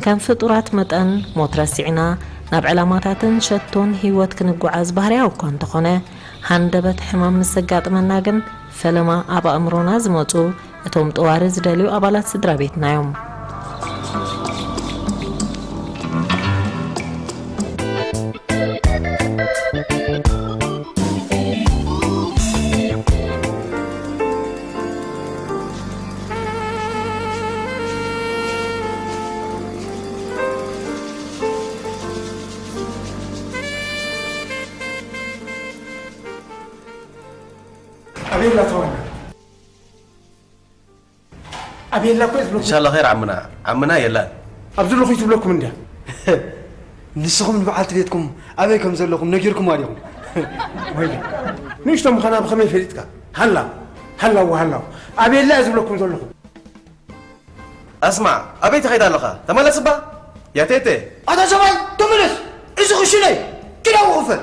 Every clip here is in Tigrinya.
ከም ፍጡራት መጠን፣ ሞት ረሲዕና ናብ ዕላማታትን ሸቶን ህይወት ክንጓዓዝ ባህርያዊ እኳ እንተኾነ፣ ሃንደበት ሕማም ምስ ዘጋጥመና ግን፣ ፈለማ ኣብ ኣእምሮና ዝመጹ፣ እቶም ጠዋሪ ዝደልዩ ኣባላት ስድራ ቤትና እዮም። ኣበይ ኣላ ተዋና? ኣበይ ኣላ እኮ እየ ዝብለኩም። ኢንሻላህ ኸይር ዓምና። ዓምና የላን። ኣብ ዘለኹ እዩ ትብለኩም እንድያ። ንስኹም ንበዓልቲ ቤትኩም ኣበይ ከም ዘለኹም ነጊርኩምዋ ዲኹም? ወይለ፣ ንእሽቶ ምዃና ብኸመይ ፈሊጥካ? ሃላ፣ ሃላዎ፣ ሃላዎ። ኣበይ ኣላ እየ ዝብለኩም ዘለኹ። ኣስማዕ፣ ኣበይ ትኸይድ ኣለኻ? ተመለስ እባ። ያቴቴ። ኣታ ሰብኣይ፣ ተመለስ። እዚ ክሽነ እዩ። ኪድ ኣብኡ ክፈል።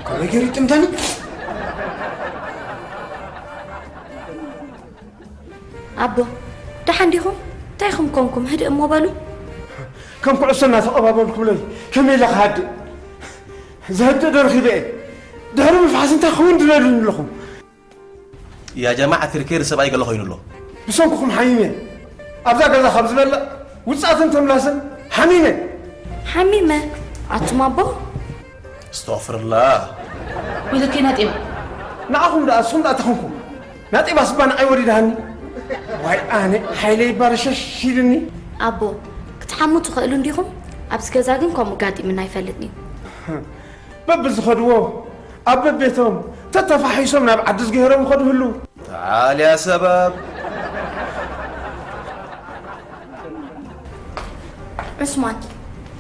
ከመይ ገይሩ ይጥምተኒ? ኣቦ፣ ደሓን ዲኹም? እንታይ ኢኹም ኮንኩም? ህድእ እሞ በሉ። ከም ኩዕሶ እናተቐባበልኩምለይ፣ ከመይ ኢለ ክሃድእ? ዘህድእ ዶ ረኺበ እየ? ድሕሪ ምፍሓስ እንታይ ክኸውን ትደልዩኒ ኣለኹም? ያ ጀማዓ፣ ክርክር ሰብኣይ ገለ ኮይኑ ኣሎ። ብሰንኩኹም ሓሚመ። ኣብዛ ገዛ ካብ ዝበልዕ ውጻእትን ተምላስን ሓሚመ። ሓሚመ? ኣቱም ኣቦ? ኣስተግፍርላህ። ወይለከይ ናጤባ። ንዓኹም ደኣ፣ ንስኹም ደኣ ተኾንኩም። ናጤባ ስባ ንዓይ ወሪዳሃኒ። ዋይ ኣነ፣ ሓይለይ ባርሸሽ ኢሉኒ። ኣቦ፣ ክትሓሙ ትኽእሉ እንዲኹም? ኣብዚ ገዛ ግን ከምኡ ጋጢምና ኣይፈልጥን እዩ። በብዝኸድዎ ኣብ በቤቶም ተተፋሒሶም ናብ ዓዲ ዝገይሮም ይኸዱ ህልው። ተዓል ያ ሰባብ። ዑስማን፣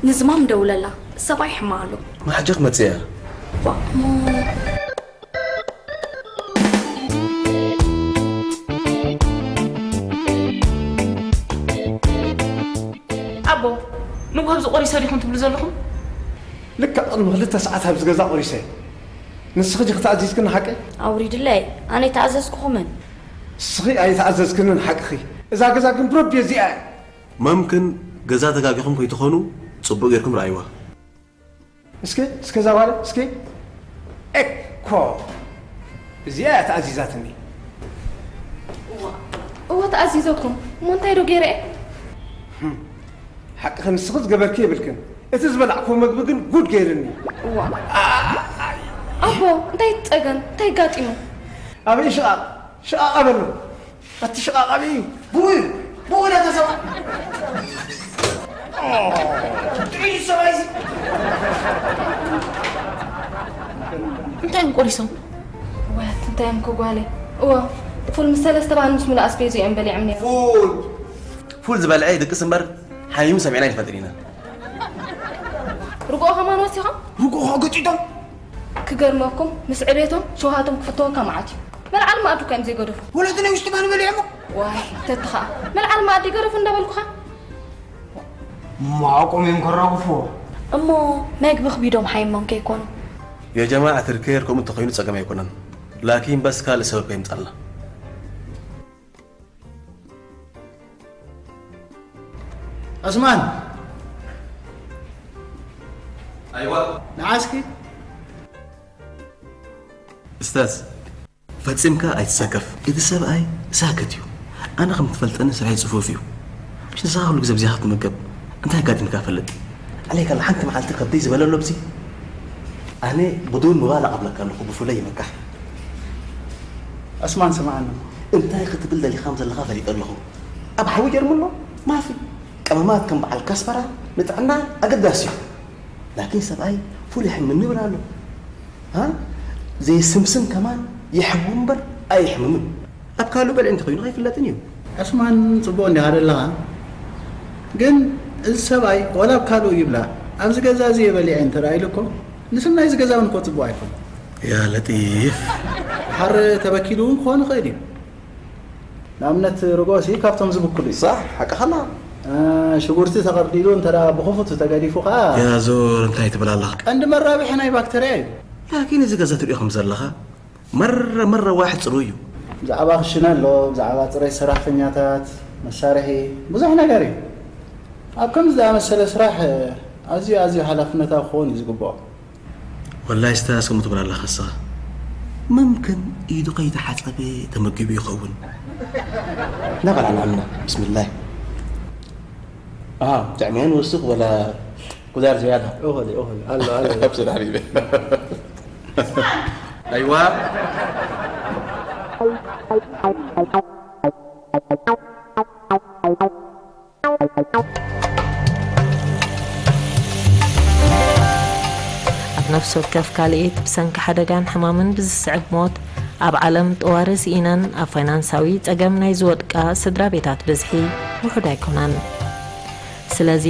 ንዝማም ደውለላ፣ ሰብኣይ ሕማ ኣሎ። ማሕጀኽ መጽያ። ዋ፣ እሞ። ኣቦ፣ ንግሆ ኣብዚ ቆሪሰ ዲኹም ትብሉ ዘለኹም? ልክዕ ቅድሚ ክልተ ሰዓት ኣብዚ ገዛ ቆሪሰ። ንስኺ ዲኺ ተኣዚዝክኒ ሓቀይ? ኣውሪድለይ፣ ኣነ ኣይተኣዘዝኩኹምን። ንስኺ ኣይተኣዘዝክንን ሓቅኺ። እዛ ገዛ ግን ብረቢ እዚኣ እያ። መምክን ገዛ ተጋጊኹም ከይትኾኑ ጽቡቕ ጌርኩም ረኣይዋ። እስኪ፣ እስኪ እዛ ጓል፣ እስኪ። ኤኮ። እዚኣ እያ ተኣዚዛትኒ። እዋ፣ እወ ተኣዚዘኩም። እሞ እንታይ ዶ ገይረ እየ? ህም። ሓቅኺ ንስኺ ዝገበርኪ የብልክን። እቲ ዝበላዕክዎ መግቢ ግን ጉድ ገይርኒ። እዋ። ኣይ። ኣቦ፣ እንታይ ጸገም? እንታይ ጋጢሙ? ኣበይ ሽቓቕ? ሽቓቕ ኣበሎ። ኣቲ ሽቓቕ ኣበይ እዩ? ብኡ እዩ። ብኡ ነታ ሰብኣይ። ኦ፣ ጥይት ሰብኣይሲ እንታይ እዮም ቆሪሶም? ዋት እንታይ እዮም ከጓለይ? እዎ፣ ፉል ምስ ሰለስተ ባን ምስ ሙሉእ ኣስቤዙ እዮም በሊዖም ነይሮም። ፉል ፉል ዝበልዐ ይድቅስ እምበር ሓሚሙ ሰሚዕና ኣይንፈልጥን ኢና። ርግኦ ከማን ወሲኾም? ርግኦ ገጢጦም። ክገርመኩም ምስ ዕቤቶም ሸውሃቶም ክፍተወካ መዓት እዩ። መልዓሊ መኣዲ እኳ እዮም ዘይገደፉ። ወለትነይ ውሽጢ ባን በሊዖሞ። ዋይ ተትኻ መልዓሊ መኣዲ ይገደፉ እንዳበልኩኻ። ማቆም እዮም ከራግፍዎ። እሞ መግቢ ክቢዶም ሓይሞም ከይኮኑ። የጀማዓ ትርኬር ከምኡ እንተኾይኑ ጸገም ኣይኮነን። ላኪን በስ ካልእ ሰበብ ከይምጻልና። ዑስማን። ኣይዋ። ንዓስኪ። እስታዝ። ፈጺምካ ኣይትሰከፍ። እቲ ሰብኣይ ሳክት እዩ። ኣነ ከም ትፈልጠኒ ስራይ ጽፉፍ እዩ። ምሽ ንስኻ ኩሉ ግዜ ብዚኻ ክትምገብ እንታይ ኣጋጢምካ ይፈልጥ? ዓለይካ ሓንቲ መዓልቲ ከብደይ ዝበለ ኣሎ ብዚ። ኣነ ብዱን ምባል ኣቐብለካ ኣለኹ ብፍለይ ይመካሕ። ዑስማን ስምዓኒ። እንታይ ክትብል ደሊኻ ከም ዘለኻ ፈሊጠ ኣለኹ። ኣብ ሓዊ ጀርሙ ኣሎ ማፊ። ቀመማት ከም በዓል ካስፓራ ንጥዕና ኣገዳሲ እዩ። ላኪን ሰብኣይ ፉል ይሕምኒ ይብል ኣሎ። ሃ? ዘይስምስም ከማን የሕሙ እምበር ኣይሕምምን። ኣብ ካልኡ በልዒ እንተኾይኑ ኣይፍለጥን እዩ። ዕስማን ጽቡቕ እንዲኻ ዘለኻ። ግን እዚ ሰብኣይ ዋላ ኣብ ካልኡ ይብላዕ ኣብዚ ገዛ እዚ የበሊዐ እንተ ኢሉ እኮ ንስም ናይዚ ገዛ እውን እኮ ጽቡቕ ኣይኮን። ያ ለጢፍ። ሓር ተበኪሉ እውን ክኾን ይኽእል እዩ። ንኣብነት ርጎሲ ካብቶም ዝብክሉ እዩ። ሳሕ ሓቅኻ ኣላ። ሽጉርቲ ተቐርዲሉ እንተ ደኣ ብኽፉት ተገዲፉ ኸኣ ያዞር እንታይ ትብል ኣለኻ? ቀንዲ መራብሒ ናይ ባክተርያ እዩ። ላኪን እዚ ገዛ ትሪኦ ከም ዘለኻ መረ መረ ዋሕድ ጽሩይ እዩ። ብዛዕባ ክሽነ ኣሎ፣ ብዛዕባ ጽሬት ሰራሕተኛታት፣ መሳርሒ፣ ብዙሕ ነገር እዩ። ኣብ ከምዚ ዝኣመሰለ ስራሕ ኣዝዩ ኣዝዩ ሓላፍነታዊ ክኸውን እዩ ዝግብኦ። ወላሂ ስታዝ ከምኡ ትብል ኣለኻ ንስኻ። መምክን ኢዱ ከይተሓጸበ ተመጊቡ ይኸውን። ናበላ ንዕምና ብስምላህ። ኣሃ ጥዕመ ንወስኽ ወላ ጉዳር ዝያዳ። ኦኸሊ ኦኸሊ ኣሎ ኣሎ። ኣብስር ሓቢቢ። ኣይዋ። ኣብ ነፍሲ ወከፍ ካልኢት ብሰንኪ ሓደጋን ሕማምን ብዝስዕብ ሞት ኣብ ዓለም ጠዋሪ ስኢነን ኣብ ፋይናንሳዊ ጸገም ናይ ዝወድቃ ስድራ ቤታት ብዝሒ ውሑድ ኣይኮነን። ስለዚ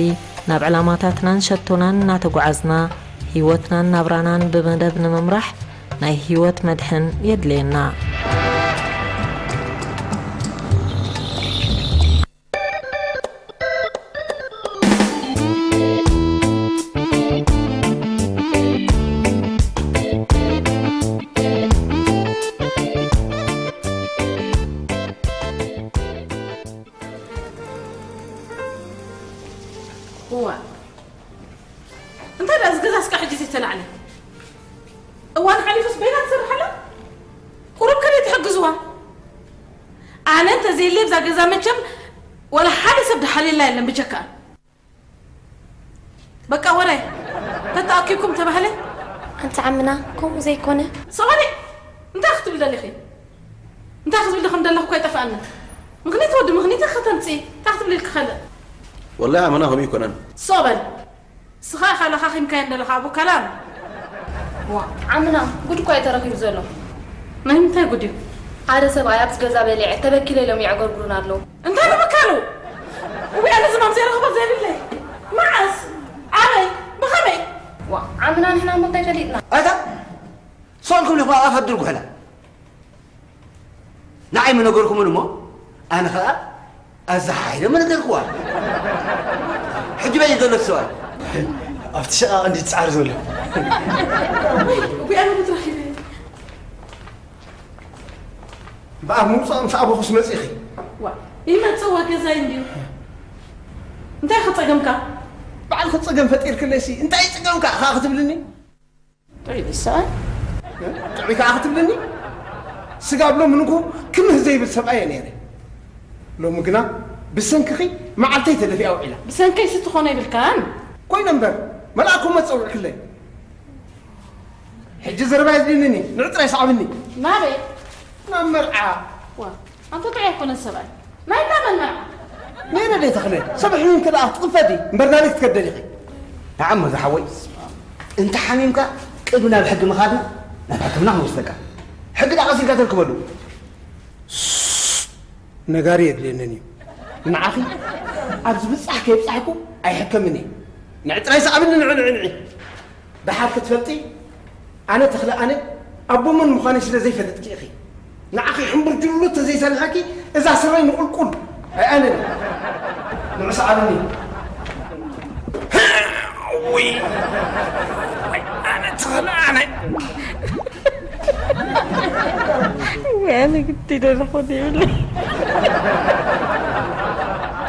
ናብ ዕላማታትናን ሸቶናን እናተጓዓዝና ህይወትናን ናብራናን ብመደብ ንምምራሕ ናይ ህይወት መድሕን የድልየና። እዋ እንታይ ደኣ እዚ ገዛ እስካዕ ሕጂ ዘይተላዕለ? እዋን ሓሊፉስ በይና ትሰርሕ ኣላ? ቁሩብ ከደይ ትሕግዝዋ? ኣነ እንተዘየለ እዛ ገዛ መቸም ወላ ሓደ ሰብ ድሓልየላ የለን ብጀካ። በቃ ወረ ተተኣኪብኩም ተባህለ። ኣንቲ ዓምና ከምኡ ዘይኮነ። ሰዋሪ እንታይ ክትብል ደሊኺ? እንታይ ክትብል ከም ደለኹ እኮ ኣይጠፍኣንን። ምኽንያት ወዲ ምኽንያት ከተምጽኢ እንታይ ክትብል ኢልክ ኸልእ? ወላሂ ዓምና ከምኡ ይኮነን። ሶበል ስኻ ኢኻ ለኻኺምካየን ዘለኻ ኣቡ ከላም። ዋ ዓምና ጉድ እኮ እዩ ተረኺቡ ዘሎ። ናይ ምንታይ ጉድ እዩ? ሓደ ሰብኣይ ኣብዚ ገዛ በሊዐ ተበኪለ ኢሎም የዕገርግሩና ኣለዉ። እንታይ ንምካሉ? እዊ ኣነ ዝማም ዘይረኽቦ ዘይብለይ መዓስ ኣበይ ብኸመይ? ዋ ዓምና ንሕና እሞ እንታይ ፈሊጥና? ኣታ ሶል ክብሊ ኳ ኣፈድር ጉሕላ ንዓይ ምነገርኩምን እሞ ኣነ ኸኣ ኣዛ ሓይለ ምነገርክዋ። ሕጂ በይ ዘሎ ሰብኣይ ኣብቲ ሸቓቕ እንዲ ትጻዕር ዘሎ። እዊ ኣነ ምትረኺበ ብኣብ ምውፃእ ምስ ኣበኹስ መፂኺ። ዋ ይመፅእ ወገዛይ እንድዩ። እንታይ ክፀገምካ? ባዕልኺ ፀገም ፈጢርክለይሲ እንታይ ፀገምካ ኢኻ ክትብልኒ? ጥዑይ ሰብኣይ። ጥዑይ ከዓ ክትብልኒ? ስጋብ ሎሚ ንግሆ ክምህ ዘይብል ሰብኣይ እየ ነይረ። ሎሚ ግና ብሰንክኺ መዓልተይ ተደፊኣ ውዒላ። ብሰንከይ ስትኾነ ይብልካን? ኮይነ እምበር መልኣኩም መፀውዕክለይ። ሕጂ ዘረባ የድልየኒ ንዕጥራይ ሰዓብኒ። ናበይ? ናብ መርዓ። ዋ ኣንተ ጥዑይ ኣይኮነን ሰብኣይ። ናይ እንዳ መን መርዓ? ናይ ረድኤ ተኽለ ሰብ ሕሙም እንተ ደኣ ክትቕፈዲ እምበር ናበይ ክትከደሊኺ? ንዓሞ ዝሓወይ፣ እንተ ሓሚምካ ቅድሚ ናብ ሕጊ ምኻድና ናብ ሕክምና ክንወስደካ። ሕጊ ዳ ቀሲልካ ተርክበሉ። ነጋሪ የድልየንን እዩ። ንዓኺ ኣብዚ ብጻሕ ከይብጻሕኩ ኣይሕከምን እየ። ንዒ ጥራይ ሰዓብኒ፣ ንዒ፣ ንዒ፣ ንዒ። ደሓር ክትፈልጢ፣ ኣነ ተኽለ ኣነ ኣቦ መን ምዃነይ ስለ ዘይፈልጥኪ ኢኺ። ንዓኺ ሕምብርጅሎ ተዘይሰርሐኪ እዛ ስረይ ንቑልቁል ኣይኣነን። ንዑ ሰዓብኒ። ውይ፣ ኣነ ተኽለ ኣነ። ወይ ኣነ ግዲ ደረኾ ይብለይ።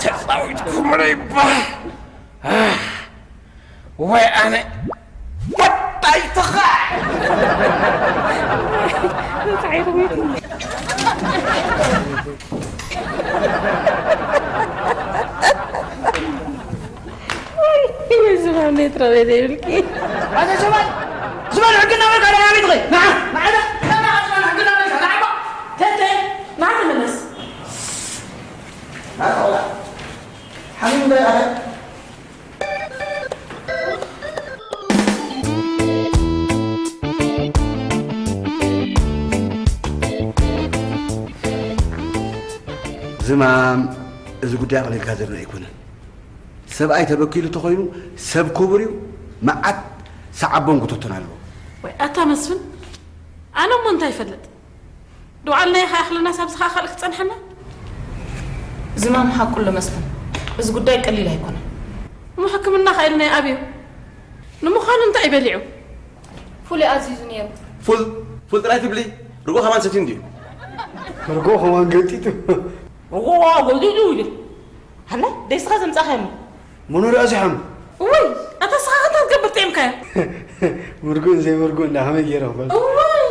ተጻዊትኩምለይ እባ። ወይ ኣነ ወዳይ ተኻ። ተጻዒሩ ቤት። ወይ ዝማም ኔትሮ ቤት ይብልኪ። ኣነ ዝማም፣ ዝማም ሕግና ወይ ካልእ ቤት ኸይ። ንዓ፣ ንዓ፣ ንዓ፣ ንዓ፣ ዝማም ሕግና ወይ ካልእ ዓባ። ተተ፣ ንዓ ተመለስ። ንዓ፣ ቆላ። ሓሚም ዶ ኣረ? ዝማም፣ እዚ ጉዳይ ኣቕሊልካ ዝርእ ኣይኮነን። ሰብኣይ ተበኪሉ ተኾይኑ ሰብ ክቡር እዩ። መዓት ሰዓቦን ጉተቶን ኣለዎ። ወይ ኣታ መስፍን፣ ኣነ እሞ እንታይ ይፈልጥ? ድውዓልና ይኸኣኽለና ሳብ ዝኸኣኸል ክትጸንሐና? ዝማም ሓቁ ኣሎ መስፍን፣ እዚ ጉዳይ ቀሊል ኣይኮነን። እሞ ሕክምና ከ ኢልናዮ ኣብዩ? ንምዃኑ እንታይ በሊዑ? ፉል ኣዚዙ ነይሩ። ፉል፣ ፉል ጥራይ ትብሊ? ርጎ ከማን ሰትዩ እንድዩ። ርጎ ከማን ገጢጡ። ርጎ ገጢጡ ኢሉ። ሃለ፣ ደስኻ ዘምጻኻዮ እሞ? መኖርያ እዚ ሓሙ። እወይ፣ ኣታ ስኻ እንታይ ትገብር ጥዒምካዮ? ምርጉእን ዘይምርጉእን እንዳ ከመይ ገይረ ክፈልጥ? እወይ፣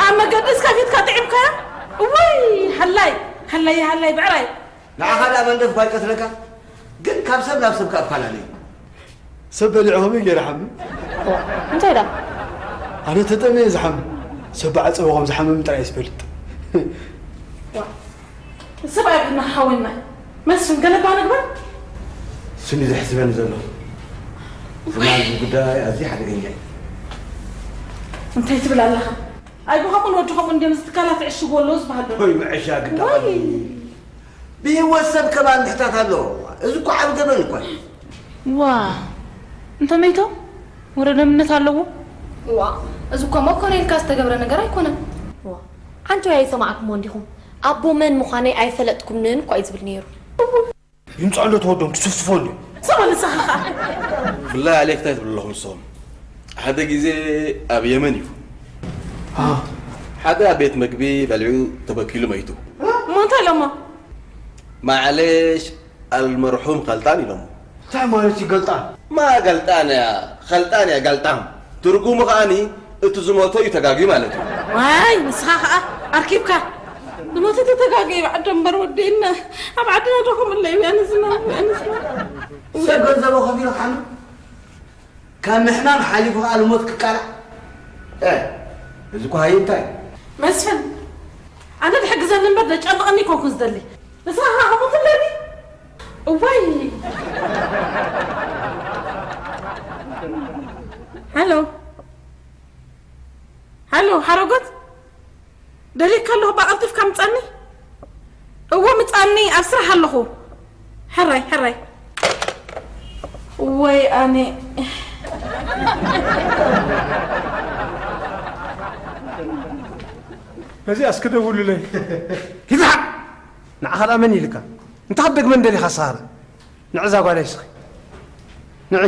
ኣብ መገዲ እስካ ፊትካ ጥዒምካዮ? እወይ፣ ሃላይ፣ ሃላይ፣ ሃላይ፣ ብዕራይ። ንዓኻ ደኣ መንደፍ እኳ ይቀትለካ፣ ግን ካብ ሰብ ናብ ሰብ ከኣ ኣፈላለዩ። ሰብ በሊዑ ከመይ ገይረ ሓሙ? እንታይ ደኣ? ኣነ ተጠምየ ዝሓሙ። ሰብ ብዓጸቦ ከም ዝሓመም ጥራይ እዩ ዝፈልጥ። ዋ፣ ሰብኣይ ብና ሓወና። መስፍን፣ ገለ እባ ንግበር። ስኒ ዘሕስበኒ ዘሎ። ዝማም፣ እዚ ጉዳይ ኣዝዩ ሓደገኛ እዩ። እንታይ ትብል ኣለኻ? ኣይ፣ ብኸምኡን ወዲ ኸምኡን እንድዮም እዚ ትካላት ይዕሽጉ ኣለዉ ዝበሃል ዘሎ። ወይ መዐሻ ግዳ ወይ። ብህይወት ሰብ ከማን ምሕታት ኣለዎ። እዚ እኮ ዓቢ ገበን እኮ እዩ። ዋ፣ እንተ መይቶም ወረ ደምነት ኣለዎ። ዋ፣ እዚ እኮ መኮነ ኢልካ ዝተገብረ ነገር ኣይኮነን። ዋ፣ ዓንቸው ኣይሰማዕኩሞ እንዲኹም። ኣቦ መን ምዃነይ ኣይፈለጥኩምንን እኳ እዩ ዝብል ነይሩ። ይምጻእ እንዶ ተወዶም ትስፍስፎ እንዶ። ሰበ ንስኻ ኸኣ። ብፍላይ ኣሌክ እንታይ ትብሉ ኣለኹም ንስኹም? ሓደ ግዜ ኣብ የመን እዩ። አ። ሓደ ኣብ ቤት መግቢ በሊዑ ተበኪሉ መይቱ። እሞ እንታይ ኢሎሞ? ማዕሌሽ ኣልመርሑም ኸልጣን ኢሎሞ። እንታይ ማለት እዩ ገልጣን? ማ ገልጣን እያ፣ ኸልጣን እያ፣ ገልጣም። ትርጉሙ ኸኣኒ እቲ ዝሞተ እዩ ተጋግዩ ማለት እዩ። ዋይ፣ ንስኻ ኸኣ ኣርኪብካ። ዝሞተ ተተጋግዩ ኣብ ዓዶም እምበር ወዲእና። ኣብ ዓድና ዶ ከምኡ ኣሎ እዩ? ኣነ ዝማም፣ ኣነ ዝማም። ሰብ ገንዘቡ ከፊሉ ክሓምም? ካብ ምሕማም ሓሊፉ ከኣ ልሞት ክቃላዕ? እ፣ እዚ እኮ ሃየ እንታይ? መስፍን፣ ኣነ ዝሕግዘኒ እምበር ዘጨንቐኒ ኣይኮንኩን ዝደሊ። ንስኻ ኸኣ ከምኡ ትብለኒ? እዋይ! ሃሎ። ሃሎ፣ ሓረጎት? ደሊካ ኣለኹ፣ እባ ቀልጢፍካ ምጻኒ። እወ፣ ምጻኒ፣ ኣብ ስራሕ ኣለኹ። ሕራይ፣ ሕራይ። ወይ ኣነ። በዚኣ እስኪ ደውልለይ። ኪድ ዝሓቕ! ንዓኻ ደኣ መን ኢልካ? እንታይ ክትደግመኒ ደሊኻ ንስኻ? ንዒ እዛ ጓለይ እስኺ። ንዒ።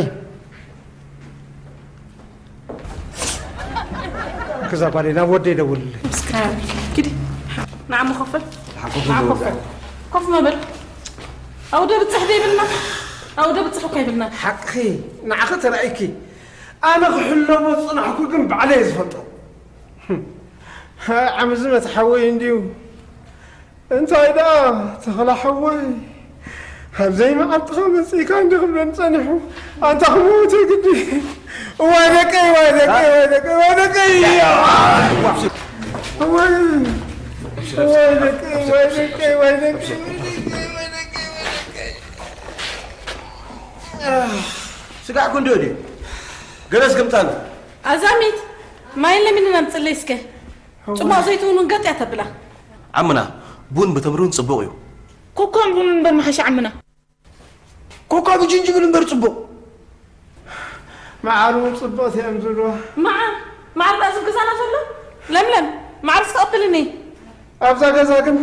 ክዛ ጓለይ ናብ ወደይ ደውልለይ። እስከ ኪዲ። ንዓሞ ኮፍ በል። ንዓ ኮፍ ንዓ በል። ኮፍ በል። ኮፍ መበል። ኣውደ ብጽሕ ዘይብልና። ኣውደ ብጽሕ እኮ ይብልና። ሓቅኺ፣ ንዓኺ ተራእይኪ። ኣነ ክሕለቦ ዝጽናሕኩ ግን ባዕለይ እየ ዝፈልጦ። ዓምዚ መትሓወይ እንድዩ። እንታይ ደኣ ተኽለ ሓወይ፣ ኣብ ዘይመዓልትኻ መጺእካ እንዲ ክብለኒ ጸኒሑ፣ ኣንታ ክመውት ግዲ። እዋይ ደቀይ፣ እዋይ ደቀይ፣ እዋይ ደቀይ፣ እዋይ ደቀይ። እዋይ፣ እዋይ ደቀይ፣ እዋይ ደቀይ፣ እዋይ ደቀይ። ስጋዕ ክንዶ ድዩ? ገለስ ግምጣን። ኣዛሚት፣ ማይን ለሚንን ኣምጽለይ እስከ። ጽማቕ ዘይትውን እውን ገጥ እያ ተብላ። ዓምና፣ ቡን ብተምርን ጽቡቕ እዩ። ኮኮን ቡን እምበር መሓሻ ዓምና። ኮካ ብጅንጅብል እምበር ጽቡቕ። መዓር እውን ጽቡቕ እዮም ዝብልዋ። መዓር? መዓር ዳኣ ዝብ ገዛና ዘሎ? ለምለም፣ መዓር እስከ ኣብልኒ። ኣብዛ ገዛ ግን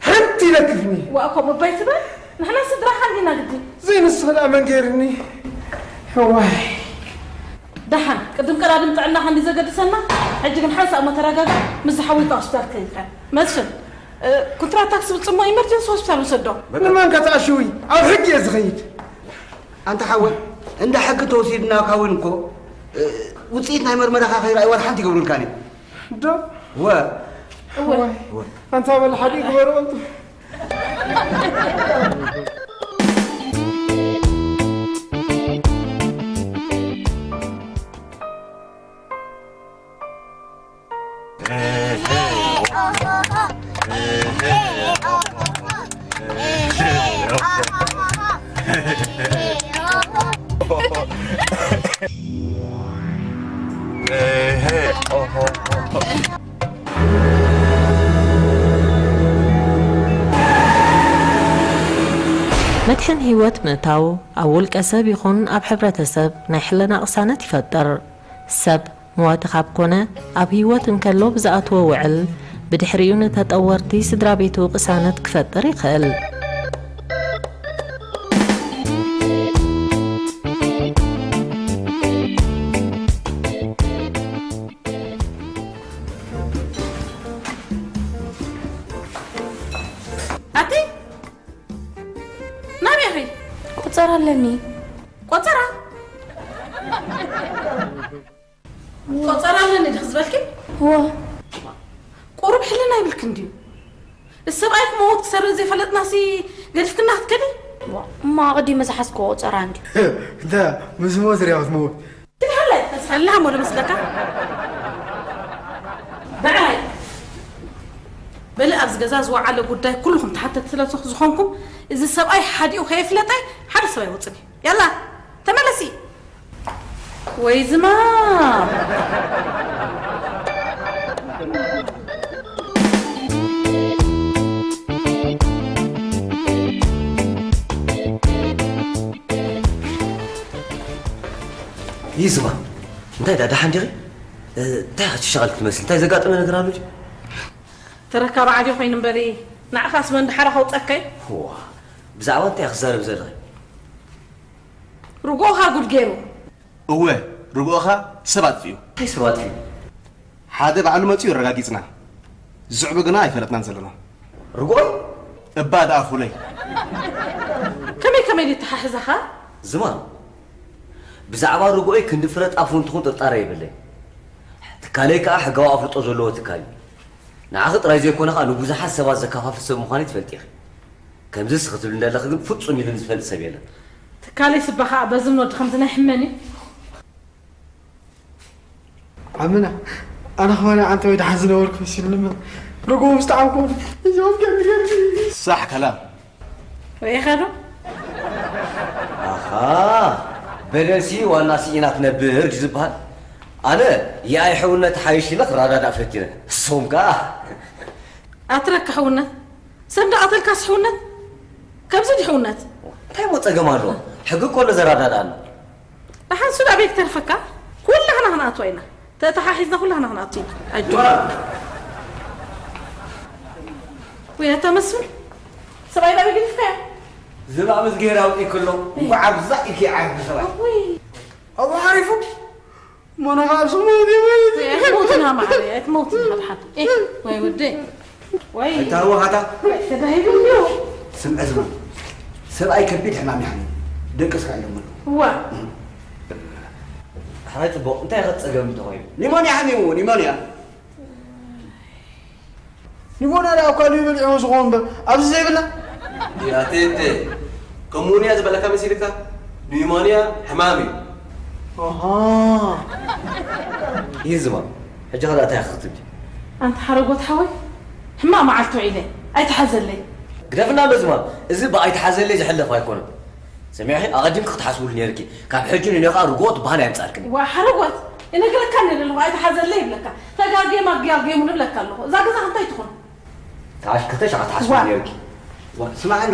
ሓንቲ ይለክፍኒ። ዋእ፣ ከምኡ እባ ኣይትበል። ንሕና ስድራኻ እንዲና ግዲ። ዘይንስኺ ደኣ መን ገይርኒ? እዋይ። ደሓን፣ ቅድም ቀዳድም ጥዕናኻ እንዲ ዘገድሰና፣ ሕጂ ግን ሓንሳእ እሞ ተረጋጋዕ፣ ምስ ዝሓወይካ ሆስፒታል ከይድካ። መስፍን፣ እ፣ ኩንትራት ታክሲ ብጽሞ ኢመርጀንሲ ሆስፒታል ውሰዶ። ንመን ከተኣሽዊ? ኣብ ሕጊ እየ ዝኸይድ። ኣንታ ሓወይ፣ እንዳ ሕጊ ተወሲድናካ እውን እኮ፣ እ፣ ውጽኢት ናይ መርመራኻ ከይረኣዩ ዋላ ሓንቲ ይገብሩልካን እዮም። ዶ? ወ። እወ። እወ። ኣንታ በል ሓዲኡ ግበርኦ እንቱ። መድሕን ህይወት ምእታው ኣብ ውልቀ ሰብ ይኹን ኣብ ሕብረተሰብ ናይ ሕልና ቅሳነት ይፈጥር። ሰብ መዋቲ ካብ ኮነ፣ ኣብ ህይወት እንከሎ ብዝኣትዎ ውዕል፣ ብድሕሪኡ ንተጠወርቲ ስድራ ቤቱ ቅሳነት ክፈጥር ይኽእል። ኣቲ ናበይ ኢኺ? ቆጸራ ኣለኒ። ቆጸራ? ቆጸራ ኣለኒ ዲኺ ዝበልኪ? እወ። ቁሩብ ሕልና ይብልክን ድዩ? እዚ ሰብኣይ ክመውት ክሰርዝ ዘይፈለጥናሲ ገዲፍክና ክትከዲ? እማ ኣቐዲመ ዝሓዝክዎ ቆጸራ እንድዩ። እንተ ምስ ሞት ርያ ክትመውት። ትልሃለይ፣ ተስፋ ኣላህ ሞ ዶ መስለካ? ብዓይ። በሊ ኣብዚ ገዛ ዝወዓለ ጉዳይ ኩልኹም ተሓተቲ ስለ ዝኾንኩም፣ እዚ ሰብኣይ ሓዲኡ ከየፍለጠ ሓደ ሰብ ኣይወጽን እዩ። ያላ፣ ተመለሲ። ወይ ዝማም። ይዝማ፣ እንታይ ዳ ደሓን ዲኺ? እ፣ እንታይ ኢኻ ትሸቐል ክትመስል? እንታይ ዘጋጠመ ነገር ኣሎ ድዩ? ተረካቢ ዓብዪ ኮይኑ እምበሪ፣ ንዓኻስ መን ደሓራ ከውጸከይ? ዋ፣ ብዛዕባ እንታይ ኢኻ ክዛረብ ዘለኺ? ርግኦኻ ጉድ ገይሩ። እወ፣ ርግኦኻ ሰብ ኣጥፊኡ። እንታይ ሰብ ኣጥፊኡ? ሓደ ባዕሉ መጺኡ ኣረጋጊጽና። ዝስዕቡ ግና ኣይፈለጥናን ዘለና። ርግኦይ? እባ ደኣ ፉለይ። ከመይ ከመይ ድዩ ተሓሕዛኻ? ዝማም፣ ብዛዕባ ርግኦይ ክንዲ ፍረ ጣፍ እውን ትኹን ጥርጣረ የብለይ። ትካለይ ከኣ ሕጋዊ ኣፍልጦ ዘለዎ ትካል እዩ። ንዓኺ ጥራይ ዘይኮነ ከኣ ንብዙሓት ሰባት ዘከፋፍል ሰብ ምዃነይ ትፈልጢ ኢኺ። ከምዚ እስኺ ክትብሊ እንደለኺ ግን ፍጹም ኢሉኒ ዝፈልጥ ሰብ የለን። ትካለይ ስባ ከኣ በዚ ምኖዲ ከምዚ ናይ ሕመን እዩ። ዓምና፣ ኣነ ኸማን ዓንተ ወይ ደሓን ዝነበርኩ መሲሉኒ እምበር፣ ርግኦ ምስ ጠዓምኩ፣ እዚኦም ገርሚ ገርሚ። ሳሕ ከላም። ርኢኻ ዶ? ኣኻ፣ በለሲ ዋላ ስኢና ትነብር ድዩ ዝበሃል? ኣነ፣ የኣይ ሕውነት ሓይሽ ኢለ ክረዳዳእ ፈቲነ። እሶም ከኣ። ኣትረካ ሕውነት? ሰብ እንዳቐተልካስ ሕውነት? ከምዚ ድዩ ሕውነት? እንታይ እሞ ጸገም ኣለዎ? ሕጊ እኮ ኣሎ ዘረዳድኣና። ደሓን ሱድ ኣበይ ክተርፈካ? ኩላህና ክንኣትዋ ኢና። ተተሓሒዝና ኩላህና ክንኣቱ ኢና። ኣጆ። ወይ ኣታ መስፍን፣ ሰብኣይ ናበይ ገዲፍካዮ? ዝባብ እዝግሄር ኣውጺእኪ ኣሎ። እንኳዕ ኣብዛ ኢኪ ዓርቢ ሰብኣይ። ወይ። ኣብኡ ሓሪፉ? ሞና ካብ ስሙ ይበል። ወይ ኣይትመውትና ማዕረይ፣ ኣይትመውትና ሓድሓድ። ኤ፣ ወይ ውደይ። ወይ። ኣይታወኻታ? ወይ ተዳሂሉ እንዲዩ። ስምዒ ዝማ። ሰብኣይ ከቢድ ሕማም ይሓኒ። ደቅስካ ኢሎም ኣለዉ። እዋ። ሕራይ ጽቡቕ፣ እንታይ ኢኻ ጸገም እንተኾይኑ? ኒሞንያ ሓሚሙ፣ ኒሞንያ። ኒሞንያ ደኣ እኳ ንዩ በሊዕዎ ዝኸውን እምበር፣ ኣብዚ ዘይብላ? ያቴቴ፣ ከሙንያ ዝበለካ መሲልካ? ኒሞንያ ሕማም እዩ። ኣሃ። ይዝማ፣ ሕጂ ኸ እንታይ ኢኻ ክትብሊ? ኣንታ ሓረጎት ሓወይ፣ ሕማቕ መዓልቲ ውዒለ፣ ኣይትሓዘለይ። ግደፍና ኣሎ ዝማ፣ እዚ ብኣይትሓዘለይ ዝሕለፍ ኣይኮነን። ሰሚዕኺ፣ ኣቐዲምኪ ክትሓስብሉ ነይርኪ። ካብ ሕጂ ንነኻ ርጎት ባህል ኣየምጻልክን። ዋ ሓረጎት፣ እነግረካ ነለ ኣለኹ ኣይትሓዘለይ ይብለካ። ተጋጌ ማግያጌ ሙን ብለካ ኣለኹ። እዛ ገዛ እንታይ ትኹን? ተዓሽ ክልተ ሻዕ ክትሓስብሉ ዋ። ነይርኪ። ዋ፣ ስማዕ ኣሎ።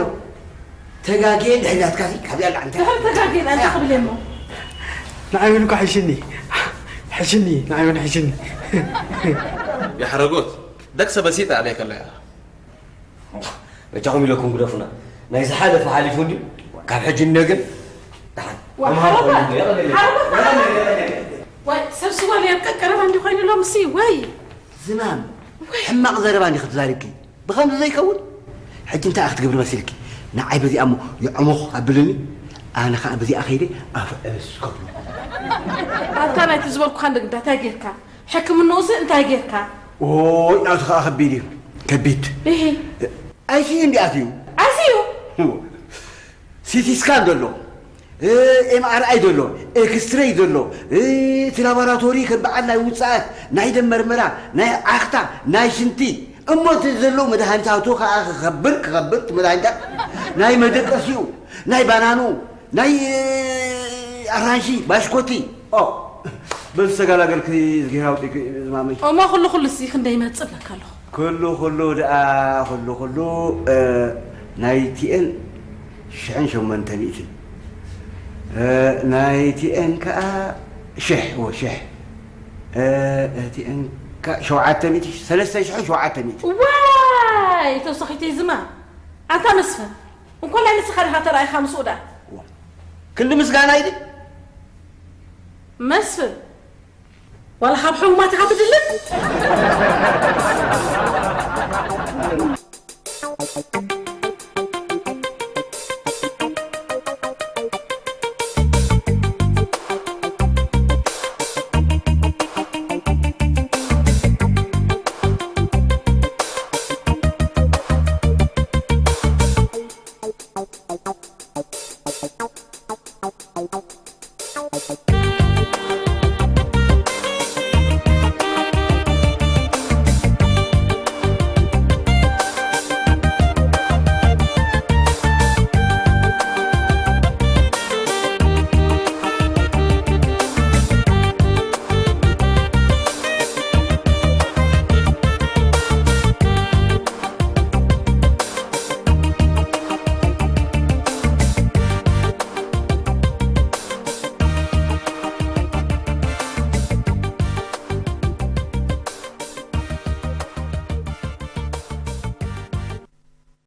ተጋጌ ድሕሪያትካ ሲ ካብዚኣ ላዕንቲ። ድሕሪ ተጋጌ ላዕንቲ ክብል እየ እሞ። ንዓይ እውን እኮ ሕሽኒ። ሕሽኒ፣ ንዓይ እውን ሕሽኒ። የሕረጎት፣ ደቅሰ በሲጠ ኣለይ ከለያ። በጃኹም ኢለኩም ግደፉና። ናይ ዝሓለፈ ሓሊፉ እንዲ ካብ ሕጂ ንነግን ደሓን። ዋ፣ ተምሃሩ ሓረባ፣ ኮይኑና፣ የቐለለ። ሓረባ፣ የቐለለ፣ የቐለለ። ወይ፣ ሰብ ስዋ ሊያብቀ ቀረባ እንዲ ኮይኑ ሎምሲ፣ ወይ። ዝማም፣ ወይ። ሕማቕ ዘረባ እንዲ ክትዛሪብኪ። ብኸምዚ ዘይከውን። ሕጂ እንታይ ክትገብሪ መሲልኪ? ንዓይ በዚኣ እሞ ይዕሙኽ ኣብልኒ፣ ኣነ ኸኣ በዚኣ ከይደ ኣፍ ዕብስ ከብሎ። ኣታ ናይቲ ዝበልኩኻ እንደ ግዳ እንታይ ጌርካ? ሕክምንኡስ እንታይ ጌርካ? ኦይ፣ ናቱ ኸኣ ከቢድ እዩ። ከቢድ። እሂ። ኣይሲዩ እንዲ ኣትዩ። ኣይሲዩ? እዎ። ሲቲ ስካን ዘሎ፣ እ፣ ኤምኣርኣይ ዘሎ፣ ኤክስትሬይ ዘሎ፣ እ፣ እቲ ላቦራቶሪ ከም በዓል ናይ ውጽኣት፣ ናይ ደም መርመራ፣ ናይ ዓኽታ፣ ናይ ሽንቲ፣ እሞ እቲ ዘለዉ መድሃኒታቱ ከኣ ክኸብር፣ ክኸብር፣ እቲ መድሃኒታት ናይ መደቀሲኡ፣ ናይ ባናኑ፣ ናይ፣ እ፣ ኣራንሺ፣ ባሽኮቲ። ኦ፣ በዚ ዝተገላገልኪ እዝጊሄር ኣውጺእኪ ዝማመይ። እሞ ኩሉ ኩሉ ሲ ክንደይ ይመጽእ ኣለካ ኣለኹ? ኩሉ ኩሉ ደኣ፣ ኩሉ ኩሉ፣ እ፣ ናይ ቲኤን ሽሕን ሸሞንተ ሚእትን። እ፣ ናይ ቲኤን ከኣ ሽሕ፣ እወ፣ ሽሕ። እ፣ ቲኤን ከኣ ሸውዓተ ሚእቲ፣ ሰለስተ ሽሕን ሸውዓተ ሚእትን። ዋይ፣ ተወሳኺተይ ዝማ። ኣንታ መስፍን፣ እንኮላይ ንስኻ ዲኻ ተራኢኻ ምስኡ ደኣ? እወ። ክንዲ ምስጋና ኢዲ? መስፍን፣ ዋላ ካብ ሕሙማት ኢኻ ትድልን?